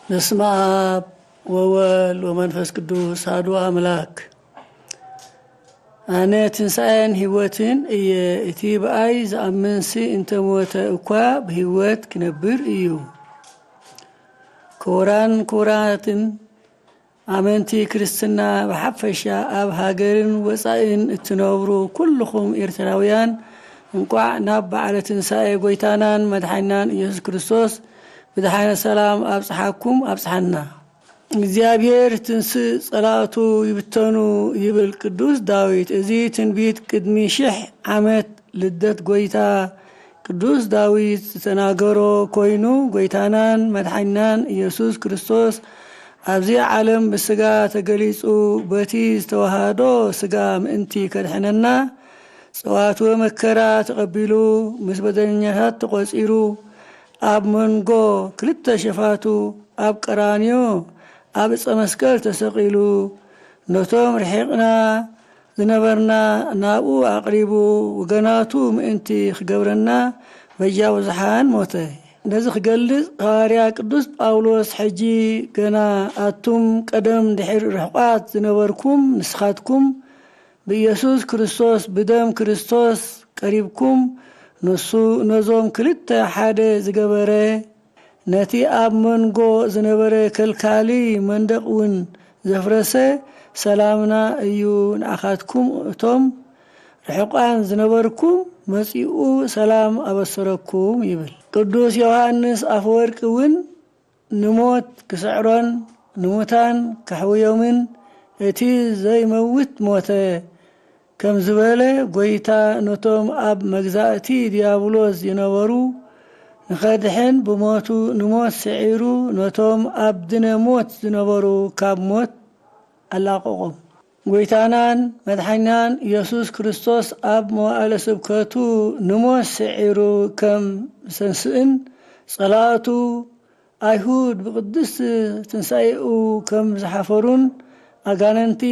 በስመ አብ ወወልድ ወመንፈስ ቅዱስ አሐዱ አምላክ። ኣነ ትንሳኤን ህይወትን እየ፣ እቲ ብኣይ ዝኣምንሲ እንተሞተ እኳ ብህይወት ክነብር እዩ። ክቡራን ክቡራትን ኣመንቲ ክርስትና ብሓፈሻ ኣብ ሃገርን ወጻኢን እትነብሩ ኩልኹም ኤርትራውያን እንቋዕ ናብ በዓለ ትንሳኤ ጎይታናን መድሓኒናን ኢየሱስ ክርስቶስ ብደሓነ ሰላም ኣብጽሓኩም ኣብጽሓና። እግዚኣብሔር ትንስእ ጸላእቱ ይብተኑ ይብል ቅዱስ ዳዊት። እዚ ትንቢት ቅድሚ ሽሕ ዓመት ልደት ጎይታ ቅዱስ ዳዊት ዝተናገሮ ኮይኑ ጎይታናን መድሓኒናን ኢየሱስ ክርስቶስ ኣብዚ ዓለም ብስጋ ተገሊጹ በቲ ዝተዋሃዶ ስጋ ምእንቲ ከድሕነና ጸዋትወ መከራ ተቐቢሉ ምስ በደለኛታት ተቖጺሩ ኣብ መንጎ ክልተ ሸፋቱ ኣብ ቀራንዮ ኣብ ዕጸ መስቀል ተሰቒሉ ነቶም ርሒቕና ዝነበርና ናብኡ ኣቕሪቡ ወገናቱ ምእንቲ ክገብረና በጃ ብዙሓን ሞተ። ነዚ ክገልጽ ሃዋርያ ቅዱስ ጳውሎስ ሕጂ ገና ኣቱም ቀደም ድሕር ርሑቓት ዝነበርኩም ንስኻትኩም ብኢየሱስ ክርስቶስ ብደም ክርስቶስ ቀሪብኩም ንሱ ነዞም ክልተ ሓደ ዝገበረ ነቲ ኣብ መንጎ ዝነበረ ከልካሊ መንደቕ እውን ዘፍረሰ ሰላምና እዩ ንኣኻትኩም እቶም ርሑቓን ዝነበርኩም መጺኡ ሰላም ኣበሰረኩም ይብል። ቅዱስ ዮሃንስ ኣፈወርቂ እውን ንሞት ክስዕሮን ንሙታን ከሕውዮምን እቲ ዘይመውት ሞተ ከም ዝበለ ጎይታ ነቶም ኣብ መግዛእቲ ዲያብሎስ ዝነበሩ ንኸድሕን ብሞቱ ንሞት ስዒሩ ነቶም ኣብ ድነ ሞት ዝነበሩ ካብ ሞት ኣላቐቖም። ጎይታናን መድሓኒናን ኢየሱስ ክርስቶስ ኣብ መዋእለ ስብከቱ ንሞት ስዒሩ ከም ዝተንስእን ጸላእቱ ኣይሁድ ብቕድስቲ ትንሳኤኡ ከም ዝሓፈሩን ኣጋንንቲ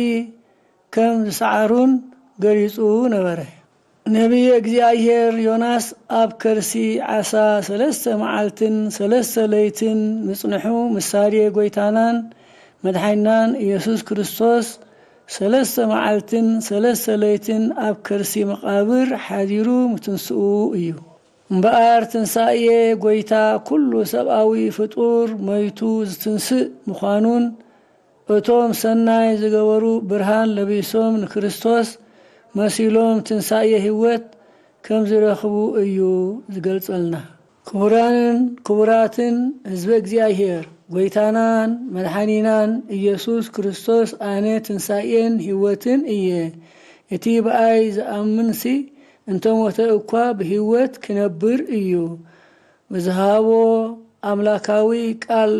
ከም ዝሰዓሩን ገሊጹ ነበረ። ነቢየ እግዚኣብሔር ዮናስ ኣብ ከርሲ ዓሳ ሰለስተ መዓልትን ሰለስተ ለይትን ምጽንሑ ምሳሌ ጎይታናን መድሓኒናን ኢየሱስ ክርስቶስ ሰለስተ መዓልትን ሰለስተ ለይትን ኣብ ከርሲ መቓብር ሓዲሩ ምትንስኡ እዩ። እምበኣር ትንሳኤ ጎይታ ኩሉ ሰብኣዊ ፍጡር መይቱ ዝትንስእ ምዃኑን እቶም ሰናይ ዝገበሩ ብርሃን ለቢሶም ንክርስቶስ መሲሎም ትንሳኤ ህይወት ከም ዝረኽቡ እዩ ዝገልጸልና። ክቡራንን ክቡራትን ህዝበ እግዚኣብሔር፣ ጎይታናን መድሓኒናን ኢየሱስ ክርስቶስ ኣነ ትንሳኤን ህይወትን እየ፣ እቲ ብኣይ ዝኣምንሲ እንተሞተ እኳ ብህይወት ክነብር እዩ። ብዝሃቦ ኣምላካዊ ቃል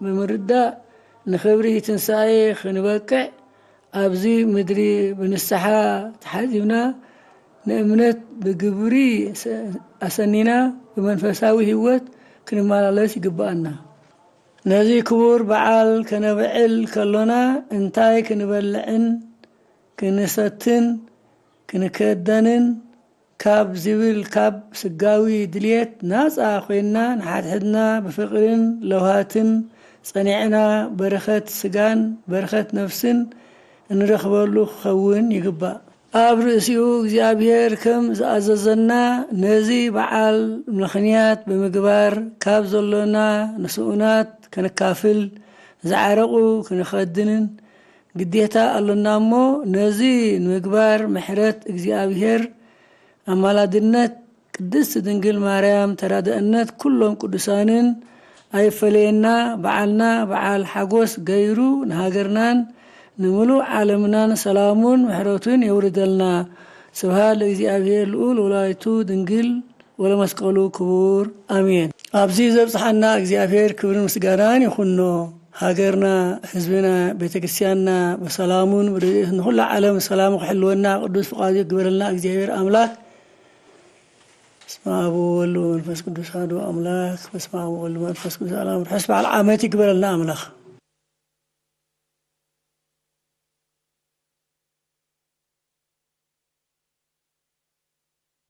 ብምርዳእ ንኽብሪ ትንሳኤ ክንበቅዕ ኣብዚ ምድሪ ብንስሓ ተሓዚብና ንእምነት ብግብሪ ኣሰኒና ብመንፈሳዊ ህይወት ክንመላለስ ይግብኣና። ነዚ ክቡር በዓል ከነብዕል ከሎና እንታይ ክንበልዕን ክንሰትን ክንከደንን ካብ ዝብል ካብ ስጋዊ ድልየት ናጻ ኮይንና ንሓድሕድና ብፍቕርን ለውሃትን ጸኒዕና በረኸት ስጋን በረኸት ነፍስን እንረኽበሉ ክኸውን ይግባእ። ኣብ ርእሲኡ እግዚኣብሔር ከም ዝኣዘዘና ነዚ በዓል ምኽንያት ብምግባር ካብ ዘሎና ንስኡናት ከነካፍል ዝዓረቑ ክንኸድንን ግዴታ ኣሎና እሞ ነዚ ንምግባር ምሕረት እግዚኣብሔር ኣማላድነት ቅድስት ድንግል ማርያም ተራዳእነት ኩሎም ቅዱሳንን ኣይፈለየና። በዓልና በዓል ሓጎስ ገይሩ ንሃገርናን ንምሉእ ዓለምናን ሰላሙን ምሕረቱን የውርደልና። ስብሃት ለእግዚኣብሔር ልዑል ወላዲቱ ድንግል ወለመስቀሉ ክቡር ኣሜን። ኣብዚ ዘብጽሓና እግዚኣብሔር ክብርን ምስጋናን ይኹኖ። ሃገርና፣ ህዝብና፣ ቤተክርስትያንና ብሰላሙን ብረድኤቱን ንኹላ ዓለም ሰላሙ ክሕልወና ቅዱስ ፍቓዱ ይግበረልና እግዚኣብሔር ኣምላክ። በስመ አብ ወወልድ ወመንፈስ ቅዱስ አሐዱ አምላክ። በስመ አብ ወወልድ ወመንፈስ ቅዱስ አሐዱ አምላክ። ርሑስ በዓል ዓመት ይግበረልና ኣምላኽ።